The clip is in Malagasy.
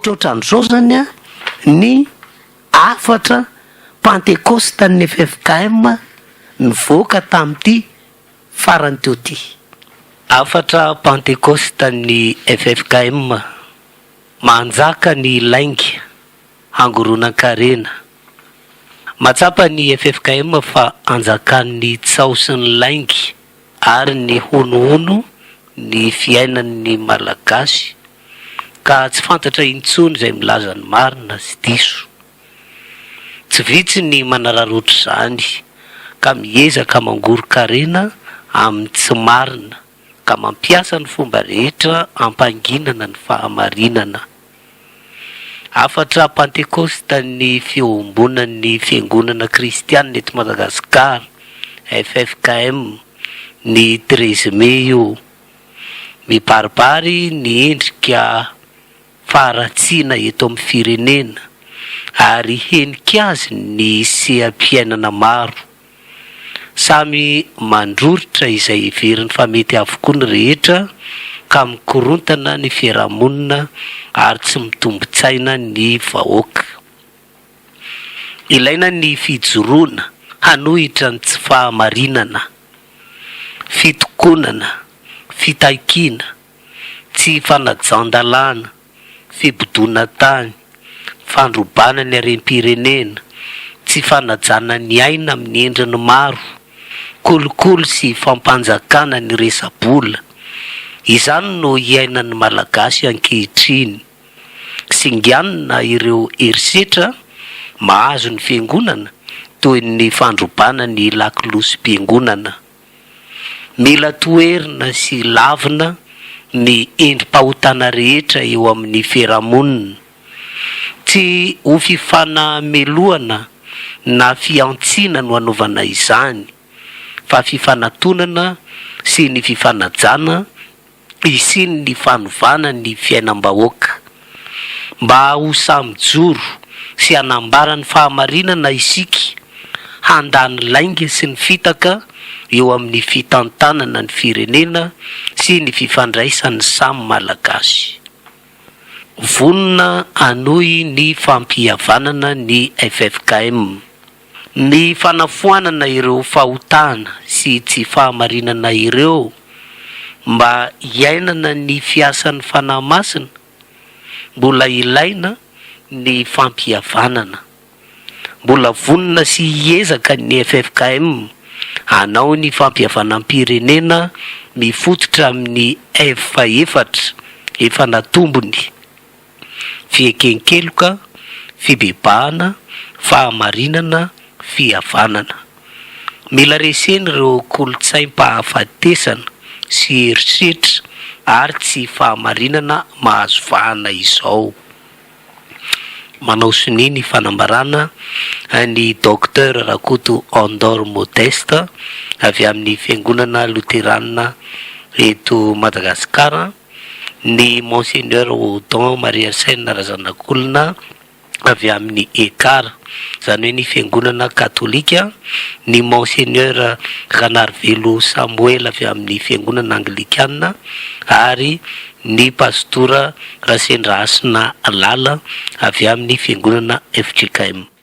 Ohatrohatran'izao zany an ny hafatra pantekostan'ny ffkm nivoaka tamin'ity farany teo ity. Hafatra pantekostan'ny ffkm, Manjaka ny lainga, hangoronan-karena. Mahatsapa ny ffkm fa anjakan'ny tsaho sy ny lainga ary ny honohono ny fiainan'ny Malagasy ka tsy fantatra intsony izay milaza ny marina sy diso. Tsy vitsy ny manararaotra izany ka miezaka mangoron-karena amin'ny tsy marina ka mampiasa ny fomba rehetra hampanginana ny fahamarinana. Hafatra Pantekosta ny Fiombonan'ny Fiangonana Kristianina eto Madagasikara, ffkm, ny treize mai io. Mibaribary ny endrika faharatsiana eto amin'ny firenena ary henika azy ny seha-piainana maro. Samy mandroritra izay heveriny fa mety avokoa ny rehetra ka mikorontana ny fiarahamonina ary tsy mitombin-tsaina ny vahoaka. Ilaina ny fijoroana hanohitra ny tsy fahamarinana, fitokonana, fitakiana, tsy fanajan-dalàna, fibodoana tany, fandrobana ny harem-pirenena, tsy fanajana ny aina amin'ny endriny maro, kolikoly sy fampanjakana ny resa-bola. Izany no iainan'ny Malagasy ankehitriny. Singanina ireo herisetra mahazo ny fiangonana toy ny fandrobana ny lakolosim-piangonana. Mila toherina sy lavina ny endri-pahotana rehetra eo amin'ny fiarahamonina. Tsy ho fifanamelohana na fihantsiana no anaovana izany, fa fifanatonana sy ny fifanajana hisian'ny fanovana ny fiainam-bahoaka. Mba ho samy mijoro sy hanambara ny fahamarinana isika, handà ny lainga sy ny fitaka eo amin'ny fitantanana ny firenena sy ny fifandraisan'ny samy Malagasy. Vonona hanohy ny fampihavanana ny ffkm. Ny fanafoanana ireo fahotana sy tsy fahamarinana ireo mba hiainana ny fiasan'ny Fanahy Masina, mbola ilaina ny fampihavanana. Mbola vonona sy hiezaka ny ffkm hanao ny fampihavanam-pirenena mifototra amin'ny F efatra efa natombony. fieken-keloka, fibebahana, fahamarinana, fihavanana. Mila resena ireo kolontsaim-pahafatesana sy herisetra ary tsy fahamarinana mahazo vahana izao. Manao sonia ny fanambarana ny Docteur Rakoto Andor Modeste avy amin'ny Fiangonana Loterana eto Madagasikara. ny Monseigneur Odon Marie Arsène Razanakolona avy amin'ny Ekar, izany hoe ny Fiangonana Katolika, ny Monseigneur Ranarivelo Samoela avy amin'ny Fiangonana Anglikana ary ny Pastora Rasendrahasina Lala avy amin'ny Fiangonana fjkm.